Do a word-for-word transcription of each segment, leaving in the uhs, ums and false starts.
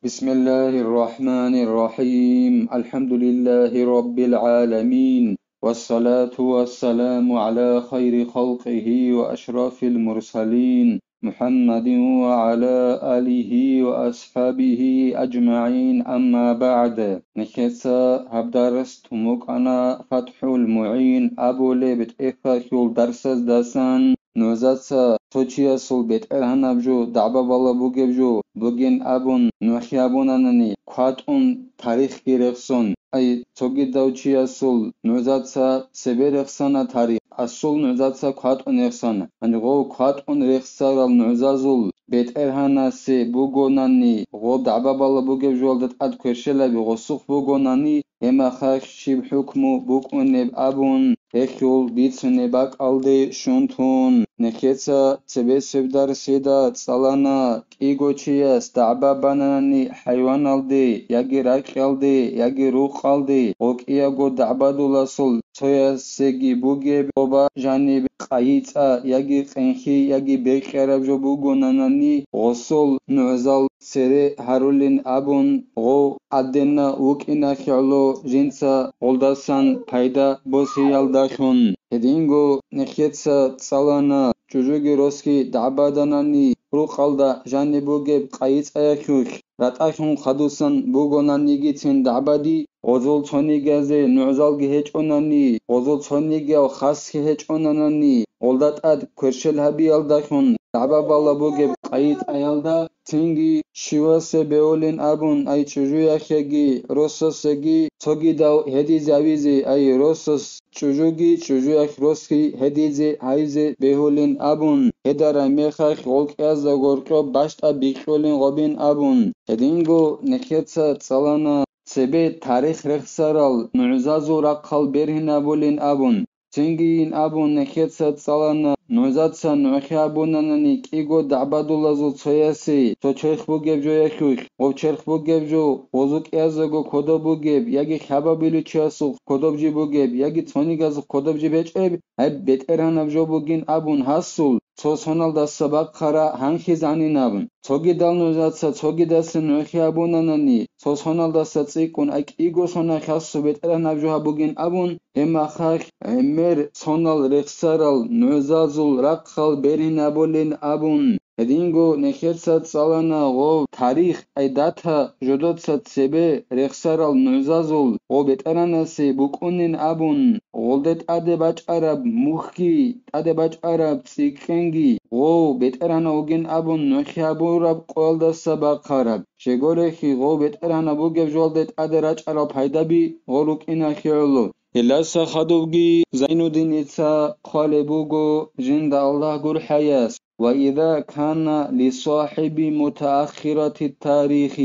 بسم الله الرحمن الرحيم. الحمد لله رب العالمين. والصلاة والسلام على خير خلقه وأشرف المرسلين محمد وعلى آله وأصحابه أجمعين. أما بعد. Нехеца гьаб дарс тун букӀана ФатхӀул МугӀин абулеб тӀехьалъул дарсаздасан. Нужеца цо чиясул бетӀергьанаб жо, дагӀба-бала бугеб жо бугин абун нухӀи гьабунанани, кватӀун тарихги рехсон. Ай, цогидав чиясул нужеца цебе рехсана тарих, асул нужеца кватӀун рехсана. Гьанже гъов кватӀун рехсарал нужазул бетӀергьанасе бугонани, гъоб дагӀба-бала бугеб жоялда тӀад кверщелаби гъосухъ бугонани, гьеб мехалъ щиб хӀукму букӀунеб абун, гьелъул бицунеб бакӀалде щун тун, нехеца цебесеб дарсида цӀалана, кӀиго чияс дагӀба банани хӀайваналде, яги ракьалде, яги рукъалде, гъо кӀиябго дагӀбадуласул цоясеги бугеб, гъоба жаниб къайи цӀа, яги къенхи, яги бекьараб жо бугонанани, гъосул нугӀзал цере гьарулин абун, гъов гӀадина вукӀиналъе гӀоло жинца гъолдасан пайда босиялдалъун. Гьединго нехеца цӀалана, чӀужуги росги дагӀбаданани, рукъалда жаниб бугеб къайи цӀаялъулъ, ратӀалъун хадусан бугонанигицин дагӀбади, гъозул цонигазе нугӀзалги гьечӀонани, гъозул цонигияв хасги гьечӀонанани, гъолда тӀад кверщел гьабиялдалъун дагӀба-бала бугеб къайи цӀаялда, цинги щивасе бегьулин абун, ай чӀужуяхъеги росасеги цогидав гьедизавизе, ай росас чӀужуги, чӀужуялъ росги гьедизе гьайзе бегьулин абун, гьедарай мехалъ гъолкьязда гъоркьоб бащтӀа бикьулин гъобин абун, гьединго нехеца цӀалана, цебе тарих рехсарал нугӀзазул рахъал бергьинабулин абун. Цинги ин абун нехеца цӀалана, нужеца нухӀи гьабунанани кӀиго дагӀбадулазул цоясе, цо черх бугеб жоялъулъ, гъов черх бугеб жо, гъозу кӀияздаго кодоб бугеб, яги хабабиличиясухъ кодоб жи бугеб, яги цонигазухъ кодоб жи бечӀеб, гьеб бетӀергьанаб жо бугин абун гьасул, цо соналдаса бахъара гьанхьизанин абун. Цогидал нужеца цогидаса нухӀи гьабунанани, цо соналдаса цӀикӀкӀун, ай кӀиго сона хасу бетӀергьанаб жо гьабугин абун, гьеб мехалъ гӀемер сонал рехсарал нугӀзазул рахъал бергьинабулин абун. Гьединго нехеца цӀалана гъов тарих, ай дата жодоца цебе рехсарал нугӀзазул гъов бетӀергьанасе букӀунин абун, гъолде тӀаде бачӀараб мухьги, тӀаде бачӀараб цӀикӀкӀенги, гъов бетӀергьанав вугин абун нухӀи гьабураб къоялдаса бахъараб. Щегорехи гъов бетӀергьанаб бугеб жоялде тӀаде рачӀарал пайдаби гъо рукӀиналъе гӀоло. Гьелдаса хадубги Зайнуддиница хъвалеб буго, жинда Аллагь гурхӀаяс: وإذا كان لصاحب متأخرة التاريخ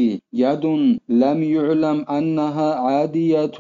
يد لم يعلم أنها عادية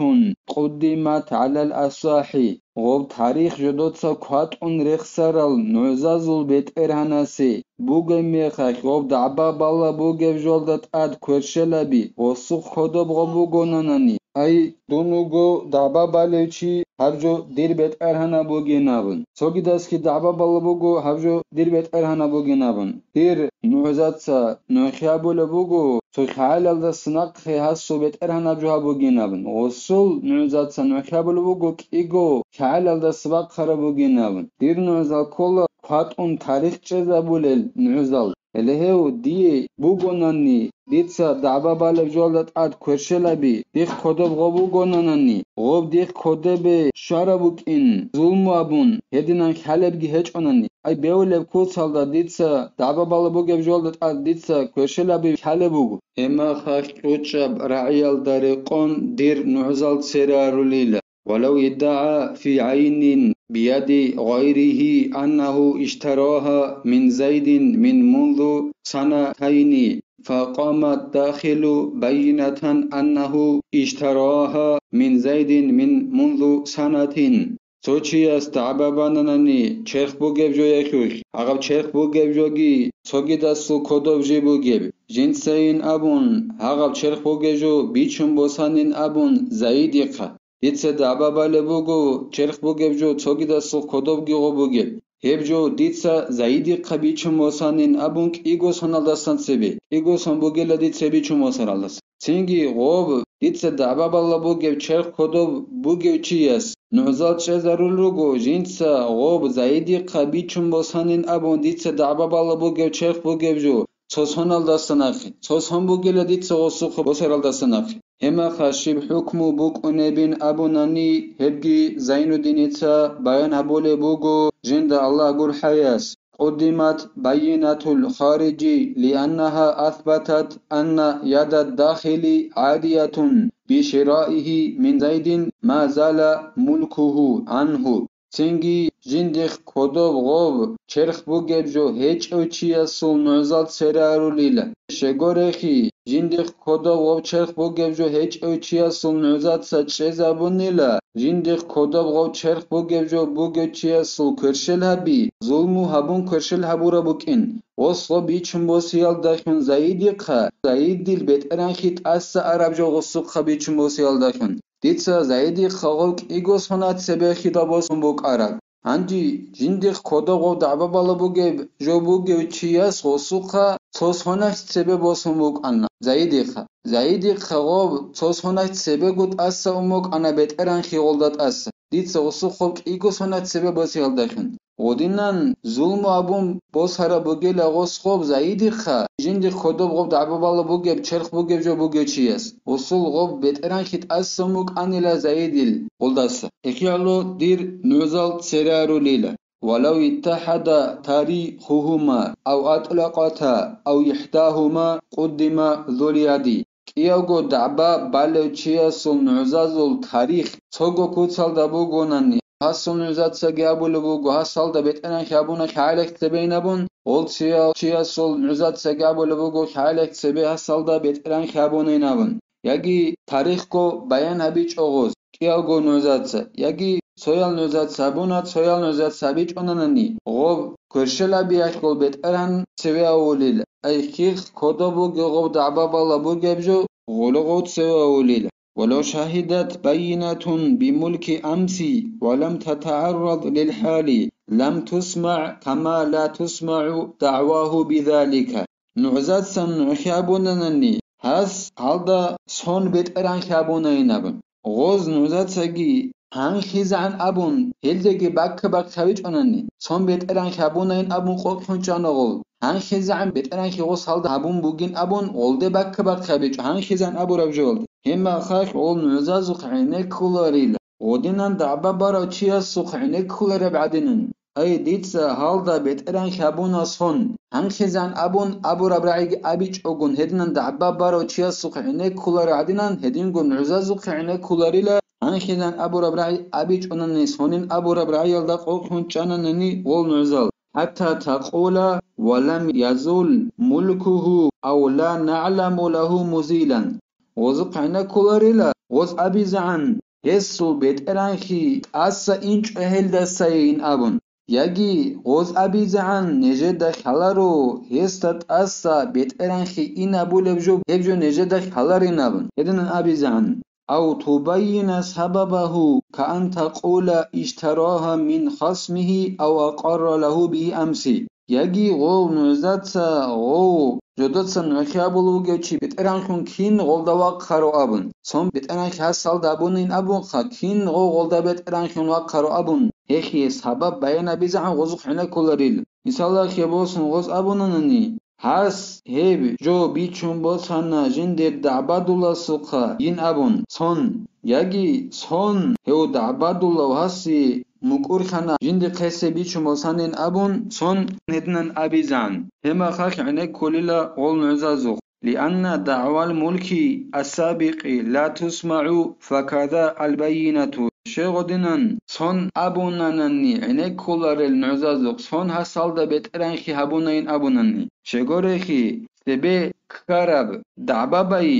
قدمت على الأصح. Гъоб тарих жодоца кватӀун рехсарал нугӀзазул бетӀергьанасе бугеб мехалъ, гъоб дагӀба-бала бугеб жоялда тӀад кверщелаби, гъосухъ кодоб гъо бугонанани, ай, дун вуго дагӀба балев чи, гьаб жо дир бетӀергьанаб бугин абун. Цогидасги дагӀба-бала буго, гьаб жо дир бетӀергьанаб бугин абун. Дир нугӀзаца нухӀи гьабулеб буго, цо хӀалалдаса нахъе гьасул бетӀергьанаб жо гьабугин абун. Гъосул нугӀзаца нухӀи гьабулеб буго, кӀиго хӀалалдаса бахъараб бугин абун. Дир нугӀзал ккола кватӀун тарих чӀезабулел нугӀзал. Гьеле гьев дие бугонани, дица дагӀба балеб жоялда тӀад кверщелаби, дихъ кодоб гъо бугонанани, гъоб дихъ кодобе щвараб букӀин, зулму абун, гьединан хӀалебги гьечӀонани, ай бевулеб куцалда дица дагӀба бала бугеб жоялда тӀад дица кверщелаби хӀалеб буго. Гьеб мехалъ чӀучӀаб рагӀиялда рекъон дир нугӀзал цере гьарулила. ولو ادعى في عين بيد غيره أنه اشتراها من زيد من منذ سنتين، فقام الداخل بينة أنه اشتراها من زيد من منذ سنة. Цо чияс дагӀба бананани черх бугеб жоялъулъ, гьагъаб черх бугеб жоги цогидасул кодоб жи бугеб, жинцайин абун, гьагъаб черх бугеб жо бичун босанин абун Заидихъа. Дица дагӀба балеб буго, черх бугеб жо цогидасул кодобги гъо бугеб. Гьеб жо дица Заидихъа бичун босанин абун кӀиго соналдасан цебе, кӀиго сон бугела дица бичун босаралдаса. Цинги гъоб дица дагӀба балла бугеб черх кодоб бугев чияс нугӀзал чӀезарул руго, жинца гъоб Заидихъа бичун босанин абун дица дагӀба балла бугев черх бугеб жо, цо соналдаса нахъе, цо сон бугела дица гъосухъа босаралдаса нахъе. Гьемаха щиб хӀукму букӀунебин абунани, гьебги Зайнуддиница баян гьабулеб буго, жинда Аллагь гурхӀаяс. قدمت بينة الخارج لأنها أثبتت أن يد الداخل عادية بشرائه من زيد ما زال ملكه عنه. Цинги жиндихъ кодоб гъоб черх бугеб жо гьечӀев чиясул нугӀзал церарулила. Щегорехи, жиндихъ кодоб гъоб черх бугеб жо гьечӀев чиясул нугӀзаца чӀезабунила, жиндихъ кодоб гъоб черх бугеб жо бугев чиясул кверщел гьаби, зулму гьабун кверщел гьабураб букӀин. Гъос гъоб бичун босиялдалъун Заидихъа, Заидил бетӀеранхи тӀаса араб жо гъосухъа бичун босиялдалъун. Дица Заидихъа гъоб кӀиго соналъ цебе хьида босун букӀараб. Гьанже жиндихъ кодоб гъоб дагӀба балла бугеб жо бугев чияс гъосухъа цо соналъ цебе босун букӀана Заидихъа. Заидихъа гъоб цо соналъ цебего тӀаса ун букӀана бетӀеранхи гъолда тӀаса. Дица гъосухъ гъоб кӀиго соналъ цебе босиялдалъун. Гъодинан зулму абун босараб бугела гъос гъоб Заидихъа, жиндихъ кодоб гъоб дагӀба балла бугеб черх бугеб жо бугев чияс. Гъосул гъоб бетӀеранхи тӀаса ун букӀанила Заидил гъолдаса. Эхияло дир нугӀзал церарулила. ولو اتحد تاريخهما أو أطلقتا أو إحداهما قدم ذو اليد. КӀиявго дагӀба балев чиясул нугӀзазул тарих цого куцалда бугонани, гьасул нугӀзацаги абулеб буго, гьасалда бетӀеранхи абуна лъагӀалихъ цебейин абун, гъол цияв чиясул нугӀзацаги абулеб буго, лъагӀалихъ цебе гьасалда бетӀеранхи абунейин абун. Яги тарихго баян гьабичӀо гъоз. КӀиявго нугӀзаца, яги цоял нугӀзаца абуна, цоял нугӀзаца абичӀонанани, гъоб кверщел гьабиялъул бетӀеран цеве авулил, ай хихъ кодоб буго гъоб дагӀба балла бугеб жо, гъоло гъов цеве авулил. ولو شهدت بينة بملك أمس ولم تتعرض للحال لم تسمع كما لا تسمع دعواه بذلك. НугӀзацан нугӀлъи абунанани, гьас гьалда сон бетӀеран хьабунайин абун. Гъоз нугӀзацаги гьанхизегӀан абун, гьелдеги бакка-бакка гьабичӀонани, сон бетӀеран хьабунайин абун къокълъун чӀана гъол. ГьанхизегӀан бетӀеранхи гъос гьалда гьабун бугин абун, гъолде бакка-бакка гьабичӀо, гьанхизегӀан абураб жоялда. Гьебмахалъ гъол нугӀзазухъ гӀенеккуларила. Гъодинан дагӀба барав чиясухъ гӀенеккулареб гӀадинан. Ай, дица гьалда бетӀеран хьабуна сон, гьанхизан абун абураб рагӀиги абичӀогун, гьединан дагӀба барав чиясухъ гӀенеккулареб гӀадинан, гьединго нугӀзазухъ гӀенеккуларила, гьанхизан абураб рагӀи абичӀунани, сонин абураб рагӀиялда къокълъун чӀананани гъол нугӀзал. حتى تقول: ولم يزل ملكه أو لا نعلم له مزيلا. Гъозухъ гӀенеккуларила, гъоз абизегӀан, гьесул бетӀеранхи тӀаса инчӀо гьелдасайин абун. Яги гъоз абизегӀан, нижеда лъаларо, гьесда тӀаса бетӀеранхи инабулеб жо, гьеб жо нижеда лъаларин абун, гьединан абизегӀан. أو تبين سببه كأن تقول: اشتراها من خصمه أو أقر له به أمس. Яги гъов нугӀзаца гъов жодоца нугӀлъи абулев вугев чи бетӀеранхун кин гъолда вахъаро абун, цон бетӀеранхи гьасалда абунин абунха, кин гъов гъолда бетӀеранхун вахъаро абун, гьехие сабаб баян абизегӀан гъозухъ гӀенеккуларил. Мисалалъе босун гъоз абунанани, гьас гьеб жо бичун босана жиндир дагӀбадуласухъа йин абун, цон, яги цон гьев дагӀбадулав гьаси мукӀурлъана жиндихъ гьесие бичун босанин абун, цон гьединан абизан. Гьебмахалъ гӀенеккулила гъол нугӀзазухъ. لأن دعوى الملك السابق لا تسمع فكذا البينة. Щегъодинан цон абунанани гӀенеккуларел нугӀзазухъ цон гьасалда бетӀеранхи гьабунайин абунани. Щегорехи, цебе ккараб дагӀбабай,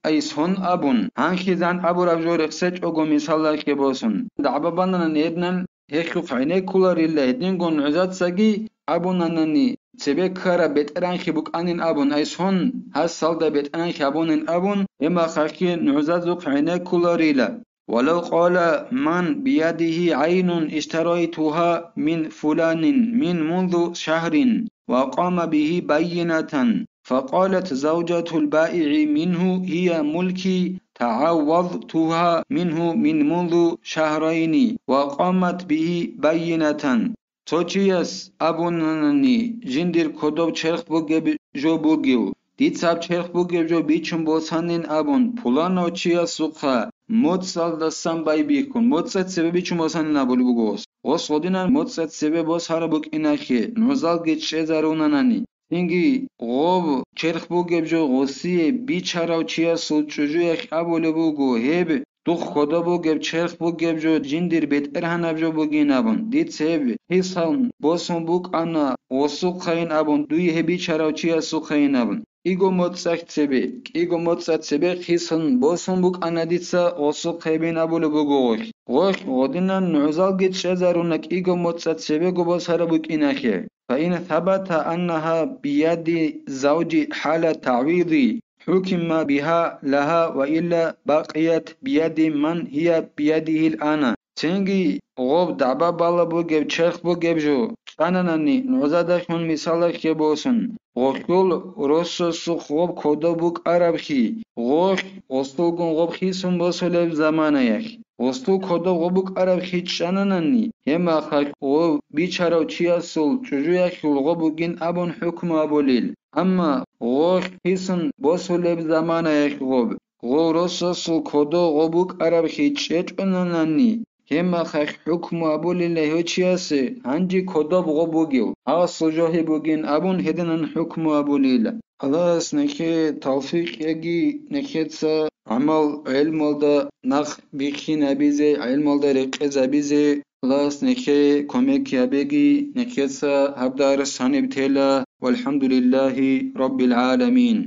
ай сон абун, гьанхизан абураб жо рехсечӀого мисалалъе босун. ДагӀбабананани гьединан гьехухъ гӀенеккуларила гьединго нугӀзацаги абунанани, цебе ккараб бетӀеранхи букӀанин абун, ай сон гьасалда бетӀеранхи абунин абун, гьебмахалъги нугӀзазухъ гӀенеккуларила. ولو قال من بيده عين اشتريتها من فلان من منذ شهر وقام به بينة، فقالت زوجة البائع منه هي ملكي تعوضتها منه من منذ شهرين وقامت به بينة. Цо чияс абунанани, жиндир кодоб черх бугеб жо бугев, дица гьаб черх бугеб жо бичун босанин абун, пуланав чиясухъа моцӀалдасан байбихьун, моцӀа цебе бичун босанин абулеб буго гъос. Гъос гъодинан моцӀа цебе босараб букӀинахъе, нугӀзалги чӀезарунанани. Цинги гъоб черх бугеб жо гъосие бичарав чиясул чӀужуялъ абулеб буго, гьеб духъ кодоб бугеб черх бугеб жо жиндир бетӀергьанаб жо бугин абун, дица гьеб хисан босун букӀана гъосухъайин абун, дуе гьеб бичарав чиясухъайин абун. КӀиго моцӀалъ цебе, кӀиго моцӀа цебе хисан босун букӀана дица гъосухъайин абулеб буго гъолъ. Гъолъ гъодинан нугӀзалги чӀезаруна кӀиго моцӀа цебего босараб букӀинахъе. فإن ثبت أنها بيد زوج حال تعويض حكم بها لها وإلا بقيت بيد من هي بيده الآن. Цинги гъоб дагӀба балеб бугеб черх бугеб жо чӀананани, нугӀзадахъун мисалалъе босун, гъолъул росасухъ гъоб кодоб букӀарабхъи, гъолъ гъосулгун гъоб хисун босулеб заманаялъ. Гъосул кодоб гъоб букӀарабхъи чӀананани, гьеб мехалъ гъоб бичарав чиясул чӀужуялъул гъоб бугин абун хӀукму абулел. Амма гъолъ хисун босулеб заманаялъ гъоб, гъов росасул кодоб гъоб букӀарабхъи чӀечӀонанани, гьеб мехалъ хӀукму абулел гьев чиясе гьанже кодоб гъоб бугев, гьасул жо гьеб бугин абун гьединан хӀукму абулел. Аллагьас нехее тавфикъ яги, нехеца гӀамал гӀелмалда нах бихьинабизе, гӀелмалда рекъезабизе Аллагьас нехее кумек гьабеги, нехеца гьаб дарс гьаниб тела. والحمد لله رب العالمين.